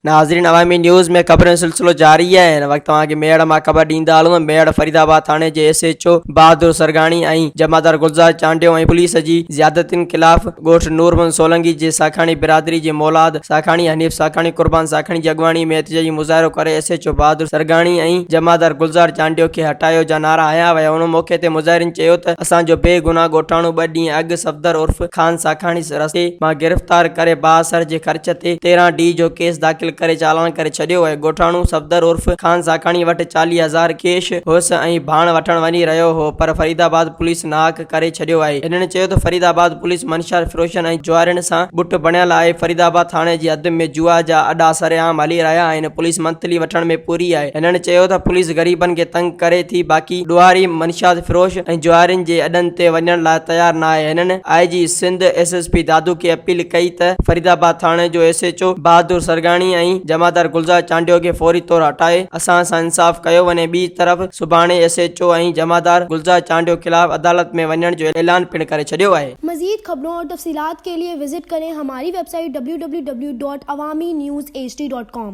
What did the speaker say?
ناظرين عوامي نيوز ۾ خبرن جو سلسلو جاري آهي هن وقت توهان کي ميهڙ مان خبر ڏيندا هلون ته ميهڙ فريد آباد ٿاڻي جي ايس ايڇ او بهادر سرگاڻي ۽ جمعدار گلزار چانڊيو ۽ پوليس جي زيادتين خلاف ڳوٺ نور محمد سولنگي جي ساکاڻي برادري جي مولاد ساکاڻي حنيف ساکاڻي قربان ساکاڻي جي اڳواڻي ۾ احتجاجي مظاهرو ڪري ايس ايڇ او بهادر سرگاڻي ۽ جمعدار گلزار چانڊيو کي هٽايو جا نعرا هنيا ويا ان موقعي تي مظاهرين چيو ته اسان جو بي گناهه ڳوٺاڻو ٻه ڏينهن اڳ صفدر عرف خان ساکاڻي رستي مان گرفتار ڪري بااثر جي خرچ تي 13 ڊي جو ڪيس داخل ڪري چالان ڪري ڇڏيو آهي. ڳوٺاڻو صفدر عرف خان ساکاڻي وٽ 40 هزار ڪيش هئس ۽ ڀاڻ وٺڻ وڃي رهيو هو پر فريد آباد پوليس ناحق ڪري ڇڏيو آهي. هنن چيو ته فريد آباد پوليس منشيات فروشن ۽ جوارين سان ٻٽ بڻيل آهي، فريد آباد ٿاڻي جي حد ۾ جوا جا اڏا سرعام هلي رهيا آهن، پوليس منٿلي وٺڻ ۾ پوري آهي. هنن چيو ته پوليس غريبن کي تنگ ڪري ٿي باقي ڏوهاري منشيات فروش ۽ جوارين جي اڏن تي وڃڻ لاء تيار ناهي. هنن I G Sindh, S S P Dadu کي اپيل ڪئي ته فريد آباد ٿاڻي جو ايس ايڇ او بهادر سرگاڻي ۽ جمعدار گلزار چانڊيو کي فوري طور هٽائي اسان سان انصاف ڪيو وڃي ٻي طرف سڀاڻي ايس ايڇ او ۽ جمعدار گلزار چانڊيو خلاف عدالت ۾ وڃڻ جو اعلان پڻ ڪري ڇڏيو آهي. مزيد خبرون اور تفصيلات کے لئے وزٽ ڪرين ھماري web site www.awamiNewsHD.com.